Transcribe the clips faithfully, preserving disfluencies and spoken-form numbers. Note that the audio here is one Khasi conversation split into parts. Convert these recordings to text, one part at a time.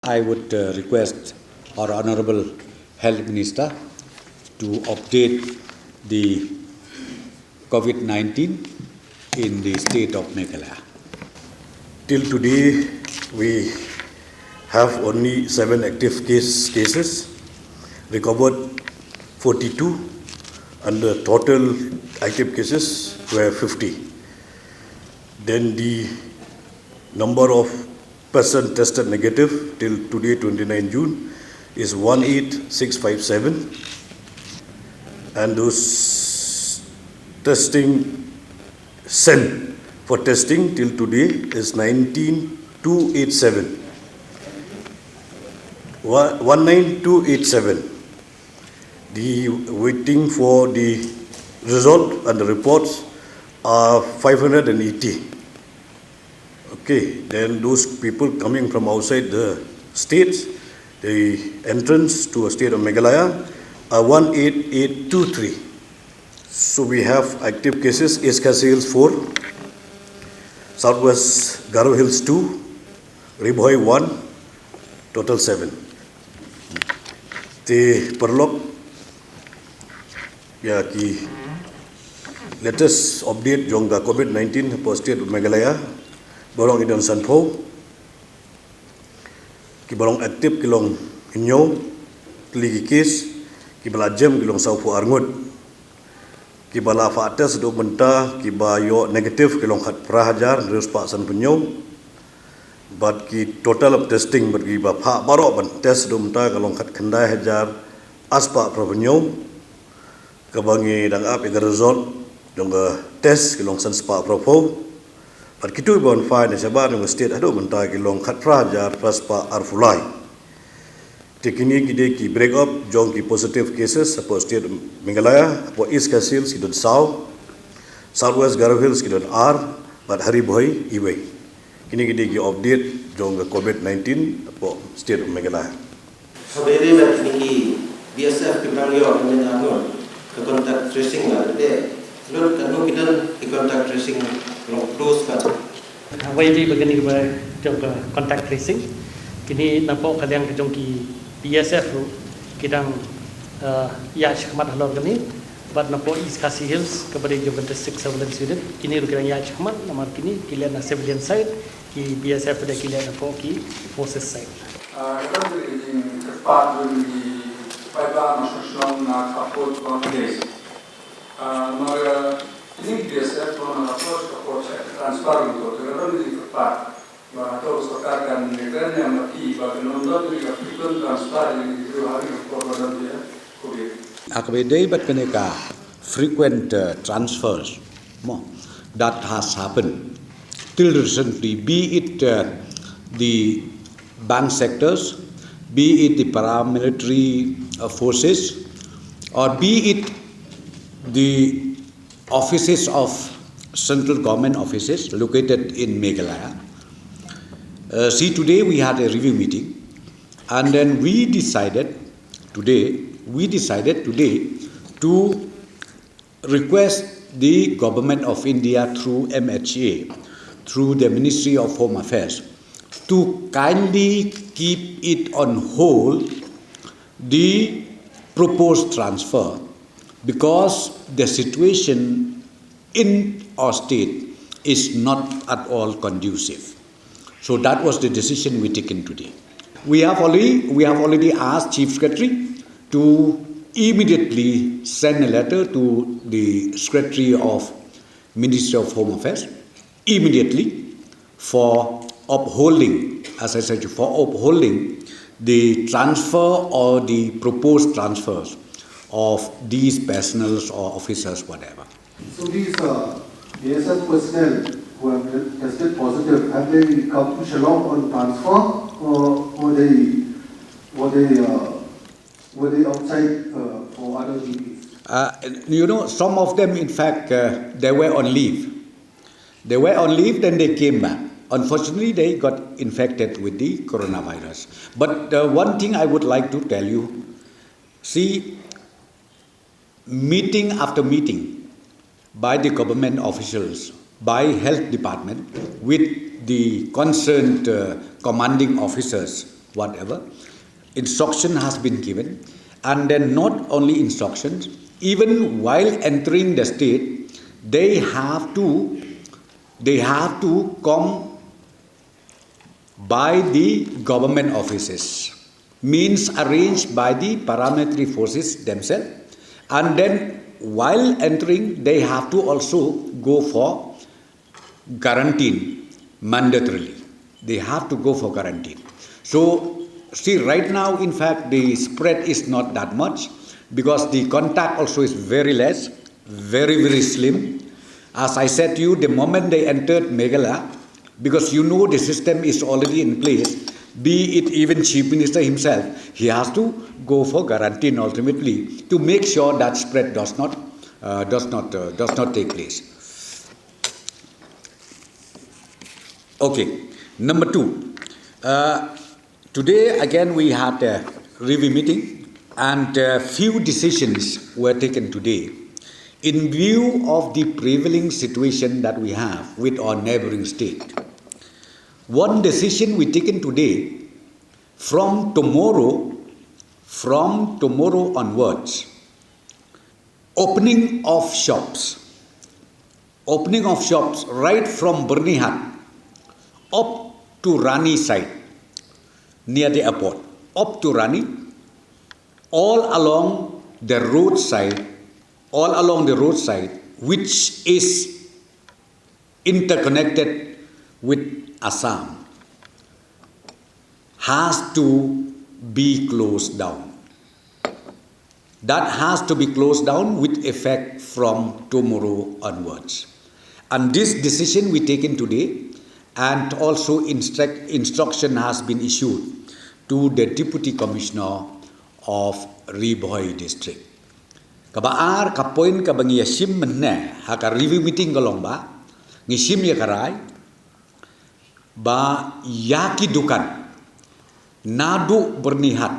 I would uh, request our Honorable Health Minister to update the COVID nineteen in the state of Meghalaya. Till today, we have only seven active case, cases, recovered forty-two, and the total active cases were fifty. Then the number of person tested negative till today, twenty-nine June, is one eight six five seven, and those testing sent for testing till today is nineteen two eight seven. One- one nine two eight seven. The waiting for the result and the reports are five hundred eighty. Okay, then those people coming from outside the states, the entrance to a state of Meghalaya, are one eight eight two three. So we have active cases, East Khasi Hills four, Southwest Garo Hills two, Ri Bhoi one, total seven. Te paralok, ïa ki latest update jong ka COVID nineteen hapoh state of Meghalaya, ba long ki don sanphew, kiba long active ki long hynñiew tylli ki case, kiba la jem ki long sawphew ar ngut, kiba la fah test haduh mynta, kiba ïoh negative ki long khatphra hajar hynriew spah sanphew hynñiew, bad ki total of testing bad kiba fah baroh ban test haduh mynta ka long khatkhyndai hajar ar spah phraphew hynñiew. Kaba ngi dang ap ïa ka result jong ka test ki long san spah phraphew. Bad kitu kiba wan phai na shabar jong ka state haduh mynta ki long khatphra hajar phra spah arphew lai. Te kine ki dei ki break up jong ki positive cases hapoh state Meghalaya, hapoh East Khasi Hills ki don saw, Southwest Garo Hills ki don ar, bad ha Ri Bhoi iwei. Kine ki dei ki update jong ka COVID nineteen hapoh state of Meghalaya. Kaba ïadei bad kine ki B S F kiba dang ïoh mynta ngut, ka contact tracing la dep lut, katno ki don ki contact tracing long close bad. Kaba ïadei bad kine kiba jong ka contact tracing, kine napoh ka liang ka jong ki B S F ruh ki dang, eh, ïaid shakhmat halor kane, bad napoh East Khasi Hills kaba dei jong ka District Surveillance Unit, kine ruh ki dang ïaid shakhmat namar kine ki leh na civilian side, ki B S F de ki leh napoh ki forces side. Ah, ka dang jingkyrpad jong ki paidbah na shnong na khappud Bangladesh. Ah, namar, ah, kine ki B S F na khappud khappud sha transfer ruh, te ka dang jingkyrpad ba hato ka sorkar kan kren ïa ma ki ba kan ym don ka frequent transfer ïa ki briew ha ri khappud ba don ïa COVID. Ha kaba ïadei bad kane ka frequent, uh, transfers, mo, that has happened till recently, be it, uh, the bank sectors, be it the paramilitary, uh, forces, or be it the offices of central government offices located in Meghalaya. Uh, see, today we had a review meeting, and then we decided today, we decided today to request the Government of India through M H A, through the Ministry of Home Affairs, to kindly keep it on hold, the proposed transfer, because the situation in our state is not at all conducive. So that was the decision we taken today. We have already, we have already asked Chief Secretary to immediately send a letter to the Secretary of Ministry of Home Affairs, immediately for upholding, as I said, for upholding the transfer or the proposed transfers of these personnels or officers, whatever. So these, uh, B S F personnel who have tested positive, have they come to Shillong on transfer, or were they, were they, uh, were they outside, uh, for other duties? Uh, you know, some of them, in fact, uh, they were on leave. They were on leave, then they came back. Unfortunately, they got infected with the coronavirus. But, uh, one thing I would like to tell you, see, meeting after meeting by the government officials, by health department, with the concerned, uh, commanding officers, whatever. Instruction has been given, and then not only instructions, even while entering the state, they have to they have to come by the government offices, means arranged by the paramilitary forces themselves, and then while entering, they have to also go for quarantine mandatorily. They have to go for quarantine. So, see, right now, in fact, the spread is not that much because the contact also is very less, very, very slim. As I said to you, the moment they entered Meghalaya, because you know the system is already in place, be it even Chief Minister himself, he has to go for quarantine ultimately to make sure that spread does not uh, does not uh, does not take place. Okay, number two. Uh, today again we had a review meeting, and a few decisions were taken today in view of the prevailing situation that we have with our neighboring state. One decision we taken today, from tomorrow, from tomorrow onwards, opening of shops, opening of shops right from Byrnihat up to Rani side, near the airport, up to Rani, all along the roadside, all along the roadside, which is interconnected with Assam, has to be closed down. That has to be closed down with effect from tomorrow onwards. And this decision we taken today, and also instruct, instruction has been issued to the Deputy Commissioner of Ri Bhoi District. Kaba ar, ka point kaba ngi ïa shim mynne ha ka review meeting ka long ba ngi shim ïa ka rai ba ïa ki dukan naduh Byrnihat,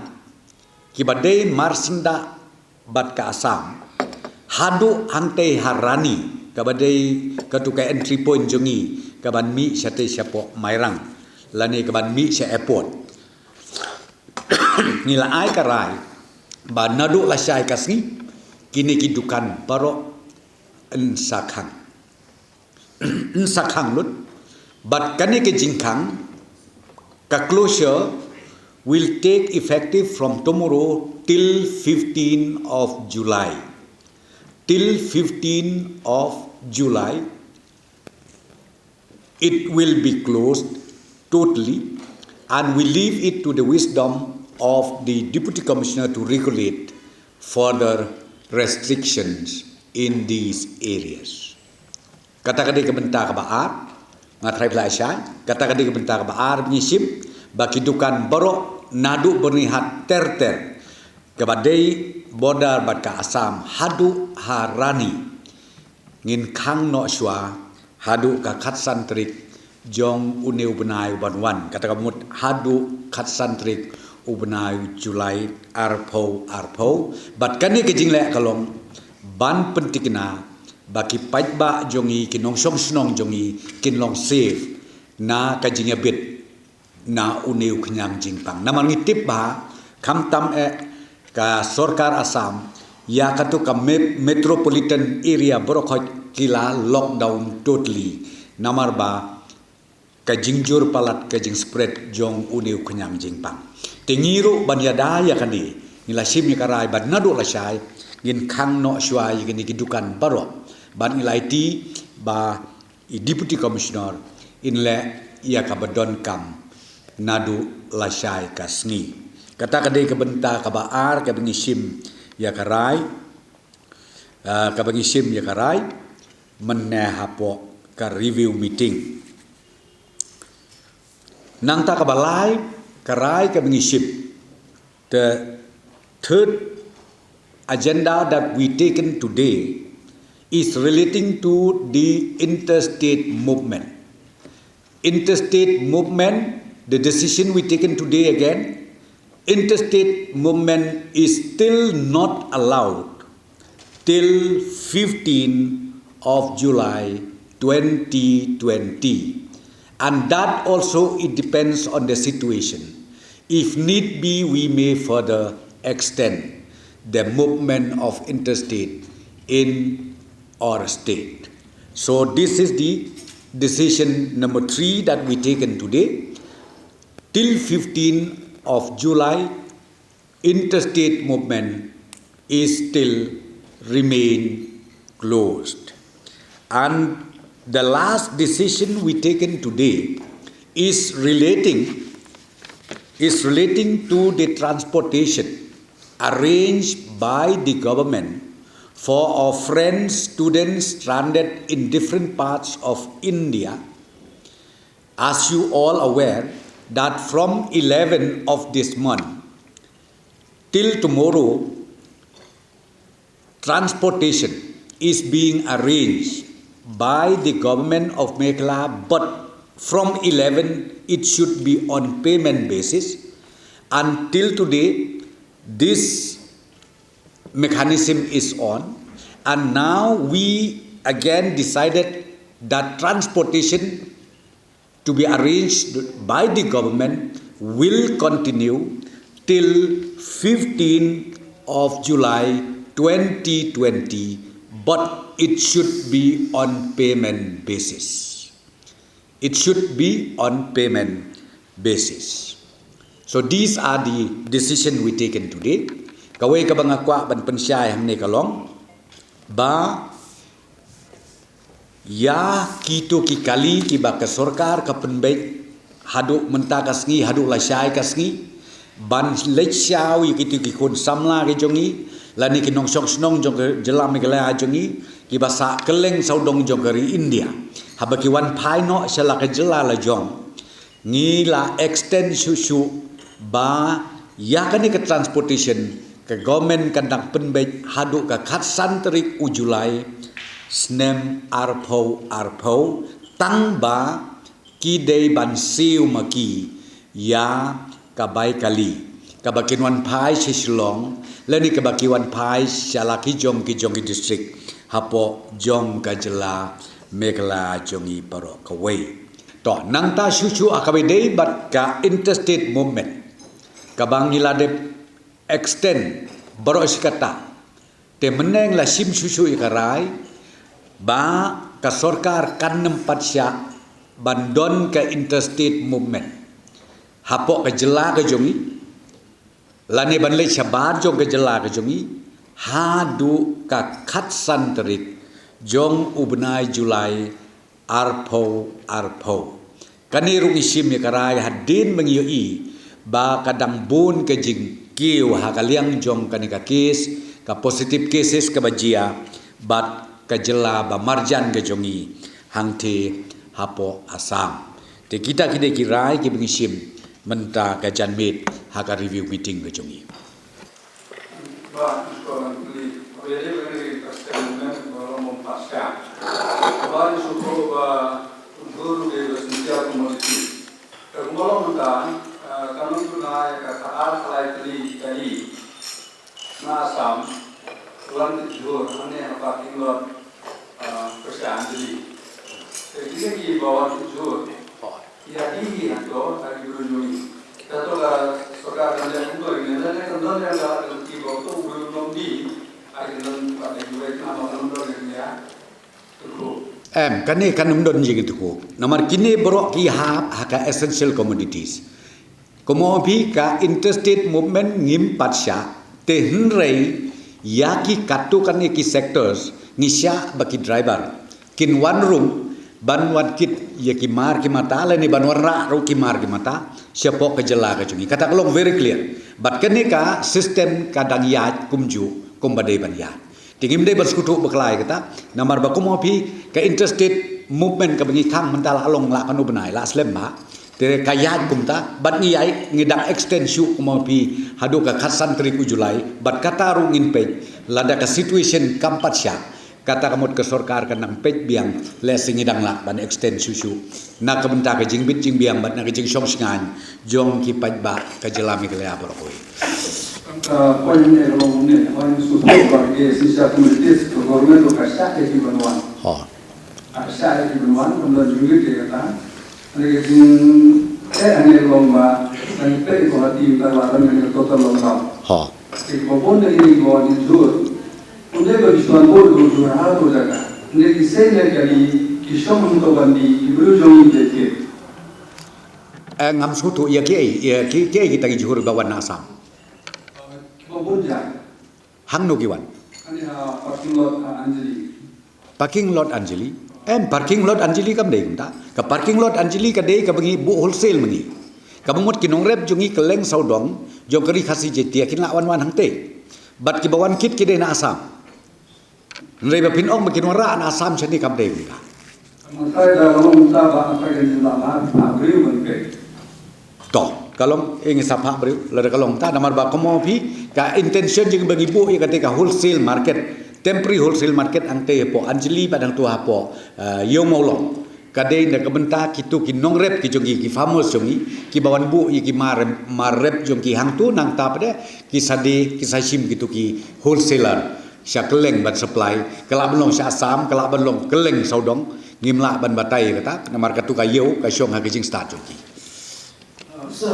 kiba dei marsyndah bad ka Assam, haduh hangtei ha Rani, kaba dei katu ka entry point jong ngi kaban mih shatei shapoh Mairang lane kaban mih sha airport. Ngi la ai ka rai ba naduh lashai ka sngi, kine ki dukan baroh yn sa khang, yn sa khang lut. Bad kane ka jingkhang, ka closure, will take effective from tomorrow till fifteen of July. Till fifteen of July, it will be closed totally, and we leave it to the wisdom of the Deputy Commissioner to regulate further restrictions in these areas. Kata ka dei ka bynta kaba ar, nga trai pla shai, kata ka dei ka bynta kaba ar, ngi shim ba ki dukan baroh naduh Byrnihat ter ter, kaba dei border bad ka Assam, haduh ha Rani, ngin khang noh shuwa haduh ka khatsan tarik jong une u bnai uban wan, kata ka mut haduh khatsan tarik u bnai July arphew arphew. Bad kane ka jingleh ka long ban pyntikna ba ki paidbah jong ngi, ki nongshong shnong jong ngi, kin long safe na ka jingïabit na une u khñiang jingpang. Namar ngi tip ba khamtam eh ka sorkar Assam, ïa katu ka me-, metropolitan area baroh khoit ki la lockdown totally, namar ba ka jingjur palat ka jingspread jong une u khñiang jingpang. Te ngi ruh ban ïada ïa kane, ngi la shim ïa ka rai ba naduh lashai ngin khang noh shuwa ïa kine ki dukan baroh, bad ngi la ïa ti ba i Deputy Commissioner in leh ïa kaba donkam naduh lashai ka sngi. Kata ka dei ka bynta kaba ar kaba ngi shim ïa ka rai, ah, kaba ngi shim ïa ka rai mynne hapoh ka review meeting. Nangta kaba lai, ka rai kaba ngi shim, the third agenda that we taken today is relating to the interstate movement. Interstate movement, the decision we taken today again, interstate movement is still not allowed till fifteen of July twenty twenty. And that also, it depends on the situation. If need be, we may further extend the movement of interstate in our state. So this is the decision number three that we taken today. Till fifteenth of July, interstate movement is still remain closed. And the last decision we taken today is relating is relating to the transportation arranged by the government for our friends, students stranded in different parts of India. As you all aware that from eleven of this month till tomorrow, transportation is being arranged by the government of Meghalaya, but from eleven it should be on payment basis. Until today, this mechanism is on, and now we again decided that transportation to be arranged by the government will continue till fifteenth of July twenty twenty, but it should be on payment basis. It should be on payment basis. So these are the decision we taken today. Kawei kaba nga kwah ban pynshai hangne ka long ba ïa kito ki kali kiba ka sorkar ka pynbeit haduh mynta ka sngi, haduh lashai ka sngi, ban leit shaw ïa kito ki khun samla ki jong ngi lane ki nongshong shnong jong ka jylla Meghalaya jong ngi kiba sah kylleng sawdong jong ka ri India. Haba ki wan phai noh sha la ka jylla la jong, ngi la extend shuh shuh ba ïa kane ka transportation ka government kan dang pynbeit haduh ka khatsan tarik u July snem arphew arphew, tang ba ki dei ban siew ma ki ïa ka bai kali kaba kin wan phai sha Shillong lane kaba ki wan phai sha la ki jong ki jong ki district hapoh jong ka jylla Meghalaya jong ngi baroh kawei. To, nangta shuh shuh ha kaba ïadei bad ka interstate movement kaba ngi la dep extend baroh shi katta. Te mynne la shim shuh shuh ïa ka rai ba ka sorkar kan nym pat shah ban don ka interstate movement hapoh ka jylla ka jong ngi lane ban leit shabar jong ka jylla ka jong ngi haduh ka khatsan tarik jong u bnai July arphew arphew. Kane ruh ngi shim ïa ka rai hadien ba ngi ïohi ba ka dang bun ka jingkiew ha ka liang jong kane ka case, ka positive cases kaba jia bad ka jylla ba marjan ka jong ngi hangte hapoh Assam. Te kita ki dei ki rai kiba ngi shim mynta ka janmiet ha ka review meeting ka jong ngi. Ba, ïa ka kali, ïa ka kali ka stem movement ba long bym pat shah. Ba, ïa shuh ba, jhur de ba essential commodity. Ka kumba long mynta, eh, ka nongtuna ïa ka ar khlai tylli ki kali na Assam, wan tip jhur hangne ha parking lot, eh, Prashant Jili. Te kine kiba wan tip jhur, ïa, ïa hi ha to, ha ki briew jong ngi. Kato ka sorkar kan leh kumto, ïa, leh kan don ïa ka lynti ba to u briew jong ngi, ïa, kan don ba ïa, ïa, kan don ïa, ïa, to ko. Em, kane kan ym don jingïathuhkhooh. Namar kine baroh ki hap ha ka essential commodities. Kumno phi ka interstate movement ngim pat shah, te hynrei ïa ki katto katne ki sectors ngi shah ba ki driver kin wan rung ban wan kit ïa ki mar ki mata lane ban wanrah ruh ki mar ki mata shapoh ka jylla ka jong ngi. Kata ka long very clear. Bad kane ka system ka dang ïaid kumjuh kumba dei ban ïaid. Te ngim dei ban sngewthuh bakla ïa kata, namar ba kumno phi ka interstate movement kaba ngi khang mynta la long la katno bnai, la slem bha. Te ka ïaid kumta, bad ngi ïaid, ngi dang extend shuh kumno phi haduh ka khatsan tarik u July, bad kata ruh ngin peit, lada ka situation kam pat shah, kata ka mut ka sorkar kan nang peit biang, lehse ngi dang lah ban extend shuh shuh na ka bynta ka jingbit jingbiang bad na ka jingshong shngaiñ jong ki paidbah ka jylla Meghalaya baroh kawei. Ka point ne ka long ne, point shuh shuh ba ki essential commodities ka government ruh ka shah ïa ki ban wan. Ka shah ïa ki ban wan, ban don jingmut ïa kata. Hynrei ka jing, eh, hynrei ka long ba Sa ngi peit ko hati mynta la dang ngi total lockdown. Ha. Ki ba bun da kini ki ba wan jhur. Ynda ba ki shuwa bun ko jhur ha ko jaka. Ynda ki seng ne ka ki, ki shong hangto ban die, ki briew jong ngi ki. Eh, ngam sngewthuh ïa ki, ïa ki, ki, kita ki jhur ba wan na Assam. Ki ba bun ja. Hangno ki wan? Ani ha parking lot, ha Anjali. Parking lot Anjali. Em, parking lot Anjali kam dei kumta. Ka parking lot Anjali ka dei kaba ngi buh wholesale ma ngi. Kaba mut ki nongrep jong ngi kylleng sawdong jong ka Ri Khasi Jaiñtia kin lah wan wan hangtei. Bad kiba wan kit ki dei na Assam. Hynrei ba phin ong ba kin wanrah na Assam shane kam dei kumta. Mynta da ka long kumta ba ka kin lah ba ha briew ban peit. To, ka long, eh, ngi sa phah briew, lada ka long ta, namar ba kumno phi, ka intention jong ba ngi buh ïa kata ka wholesale market, temporary wholesale market hangtei hapoh Anjali bad hangto hapoh, eh, Ïew Mawlong. Ka dei na ka bynta kito ki nongrep ki jong ngi, ki farmers jong ngi, kiba wan buh ïa ki mar, mar rep jong ki hangto nangta pat de, ki sa die, ki sa shim kito ki wholesaler. Sha kylleng ban supply, ka lah ban long sha Assam, ka lah ban long kylleng sawdong, ngim lah ban batai ïa kata, namar kato ka ïew, ka shong ha ka jingstad jong ki. Uh, sir,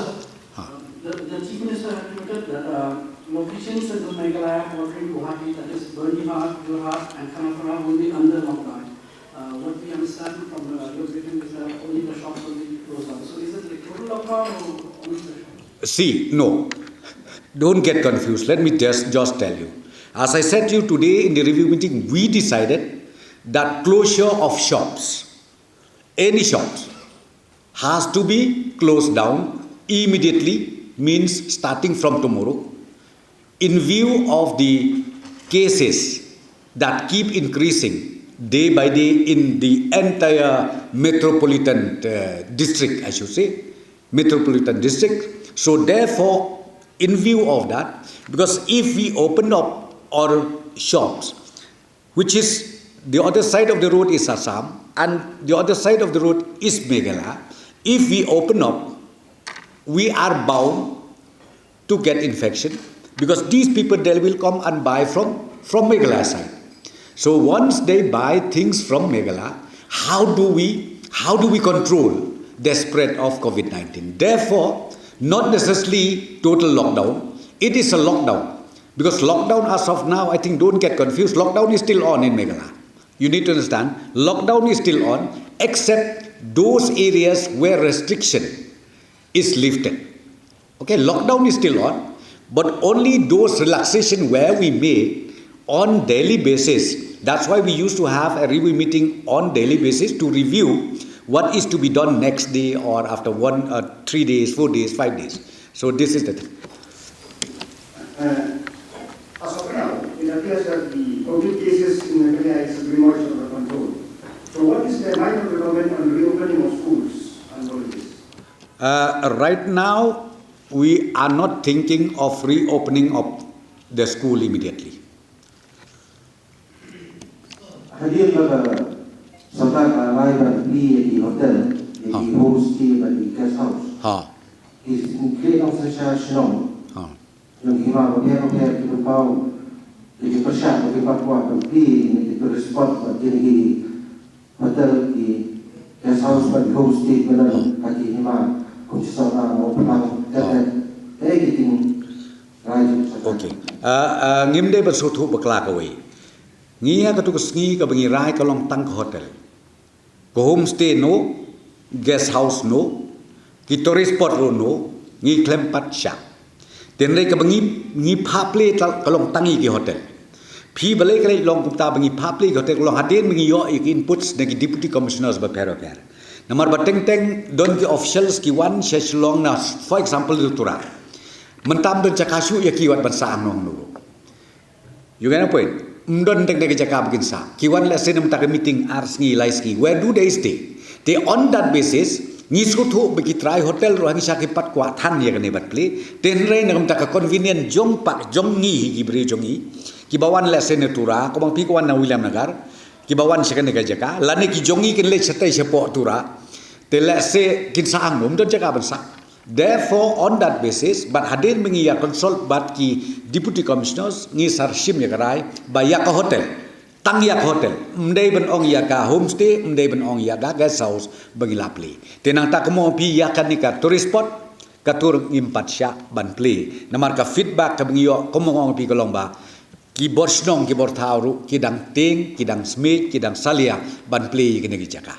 the, the Chief Minister had tweeted that uh, locations in the Meghalaya bordering Guwahati, that is Byrnihat, Jorhat, and Khanapara, will be under lockdown. Uh, what we understand from uh, your briefing is that only the shops will be closed down. So is it like total lockdown or only the shops? See, no. Don't get confused. Let me just, just tell you. As I said to you today in the review meeting, we decided that closure of shops, any shops, has to be closed down immediately, means starting from tomorrow, in view of the cases that keep increasing day by day in the entire metropolitan uh, district, I should say, metropolitan district. So therefore, in view of that, because if we open up our shops, which is the other side of the road is Assam and the other side of the road is Meghalaya. If we open up, we are bound to get infection because these people, they will come and buy from, from Meghalaya side. So once they buy things from Meghalaya, how do we, how do we control the spread of COVID nineteen? Therefore, not necessarily total lockdown. It is a lockdown. Because lockdown as of now, I think, don't get confused, lockdown is still on in Meghalaya. You need to understand, lockdown is still on, except those areas where restriction is lifted. Okay, lockdown is still on, but only those relaxation where we make on daily basis. That's why we used to have a review meeting on daily basis to review what is to be done next day or after one, uh, three days, four days, five days. So this is the thing. Uh, as of now, it appears that the COVID cases in Meghalaya is very much under control. So what is the line of the government on reopening of schools and colleges? Uh, right now, we are not thinking of reopening of the school immediately. Hadien ba ka sorkar ka rai ban plie ïa ki hotel, ïa ki homestay bad ki guest house. Ha. Ki khlieh nongshong sha shnong. Ha. Ngi hima bapher bapher ki pynpaw, ki pyrshah, ki pynpaw ban plie ïa ki tourist spot bad ki hotel, ki guest house bad ki homestay bad ki hima, kum shisha nga mo pynpaw. Kat kat. Te ki kin rai jingshah. Okay. Ah, ah, ngim dei ban sngewthuh bakla kawei. Ngi ïa katu ka sngi kaba ngi rai ka long tang ka hotel. Ka homestay no, guest house no, ki tourist spot ruh no, ngi khlem pat shah. Te hynrei kaba ngi, ngi phah plie ka long tang ïa ki hotel. Phi balei ka leit long kumta ba ngi phah plie ki hotel, ka long hadien ba ngi ïoh ïa ki inputs na ki deputy commissioners bapher bapher. Namar ba teng teng don ki officials ki wan sha Shillong na, for example, Tura. Mynta ym don jaka shuh ïa ki wat ban sah hangno hangno. You get my point? Ym don teng teng ka jaka ba kin sah. Ki wan lehse na mynta ka meeting ar sngi lai sngi. Where do they stay? Te on that basis, ngi sngewthuh ba ki trai hotel ruh ngi shah ki pat kwah than ïa kane ban plie. Te hynrei na ka mynta ka convenient jong pat jong ngi hi ki briew jong ngi. Kiba wan lehse na Tura, kumba phi ka wan na Williamnagar. Kiba wan sha kane ka jaka. Lane ki jong ngi kin leit shatei shapoh Tura. Te lehse kin sah hangno, ym don jaka ban sah. Therefore, on that basis, bad hadien ba ngi ïa consult bad ki deputy commissioners, ngi sa shim ïa ka rai ba ïa ka hotel, tang ïa ka hotel, ym dei ban ong ïa ka homestay, ym dei ban ong ïa ka guest house ba ngi la plie. Te nangta kumno phi ïa kane ka tourist spot, Ka tur ngim pat shah ban plie. Namar ka feedback kaba ngi ïoh, kum ong pi ka long ba ki bor shnong, ki bor thaw ruh ki dang tieng, ki dang smiej, ki dang salia ban plie ïa kine ki jaka.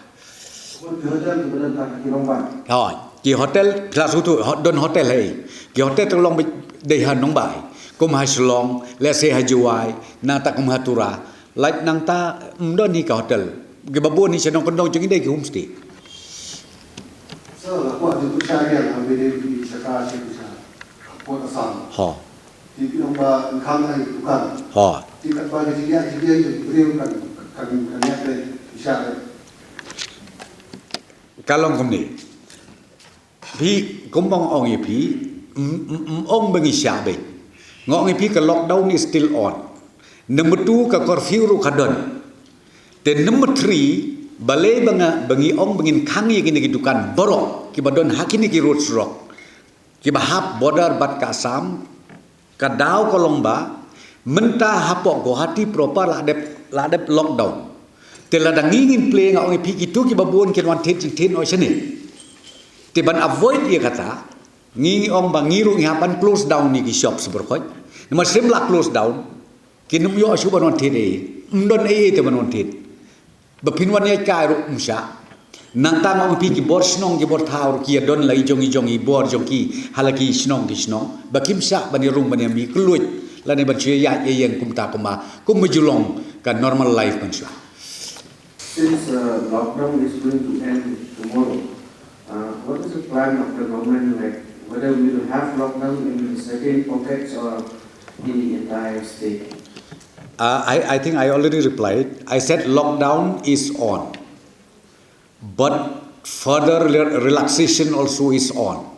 Hoi, ki hotel, plus utu, hot-, don hotel hei. Ki hotel te long ba dei ha nongbah. Kum ha Shillong, let's say ha Jowai, nangta kum ha Tura. Lait nangta, mm, don hi ka hotel. Kiba bun hi sha nongkyndong jong ngi dei ki homestay. Sir, la kwah ju pynshai ïa la mynne ki sha ka sha ki sha. Port Assam. Ho. Ki ong ba khang ai dukan. Ho. Ki katba ki jingïa ki jingïa ki briew kan, kan, kan ïa te ki sha. Ka long kumne. Phi, kum ba nga ong ïa phi, mm, mm, mm, ong ba ngi shah beit. Nga ong ïa phi ka lockdown is still on. Number two, ka curfew ruh ka don. Te number three, balei ba nga, ba ngi ong ba ngin khang ïa kine ki dukan baroh kiba don ha kine ki road surok, kiba hap border bad ka Assam, ka daw ka long ba mynta hapoh Guwahati proper la dep, la dep lockdown. Te lada ngi ngin plie, nga ong ïa phi, kito kiba bun kin wan thied jingthied noh shane. Te ban avoid ïa kata, ngi, ngi ong ba ngi ruh ngi hap ban close down ïa ki shops baroh khoit. Namar shym la close down, kin ym ïoh shuh ban wan thied ei. Ym don ei ei te ban wan thied. Ba phin wan ïaid kai ruh ym shah. Nangta nga ong ïa phi, ki bor shnong, ki bor thaw ruh ki ïa don la i jong i jong i bor jong ki ha la ki shnong ki shnong, ba kim shah ban ïa rung ban ïa mih kylluid lane ban shu ïaid ïa ïeng kumta kumba, kumba ju long ka normal life ban shu. Since, uh, lockdown is going to end tomorrow, uh, what is the plan of the government, like, whether we will have lockdown in certain pockets or in the entire state? Uh, I, I think I already replied. I said lockdown is on, but further rela-, relaxation also is on.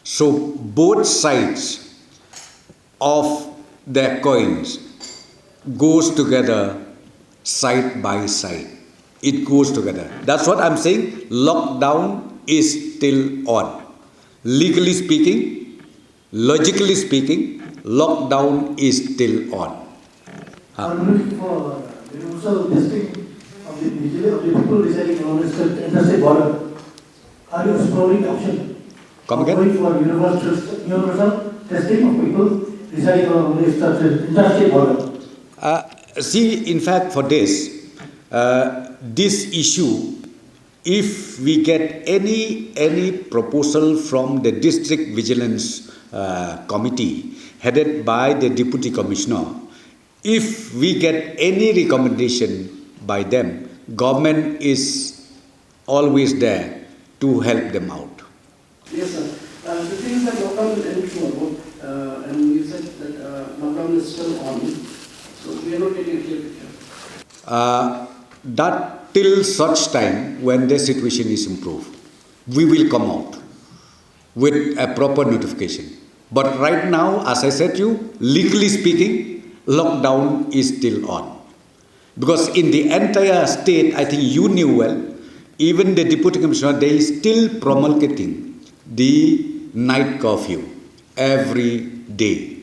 So both sides of the coins goes together side by side. It goes together. That's what I'm saying. Lockdown is still on. Legally speaking, logically speaking, lockdown is still on. Huh. I'm looking for, uh, universal testing of the, of the people residing on the interstate border. Are you exploring the option? Come again? Going for universal, universal testing of people residing on the interstate border. Uh, see, in fact, for this, uh, this issue, if we get any, any proposal from the District Vigilance, uh, Committee headed by the Deputy Commissioner, if we get any recommendation by them, government is always there to help them out. Yes, sir. Uh, the thing is that lockdown will end tomorrow, uh, and you said that, uh, lockdown is still on, so we are not getting a clear picture. Uh, that till such time when the situation is improved, we will come out with a proper notification. But right now, as I said to you, legally speaking, lockdown is still on. Because in the entire state, I think you knew well, even the Deputy Commissioner, they is still promulgating the night curfew every day.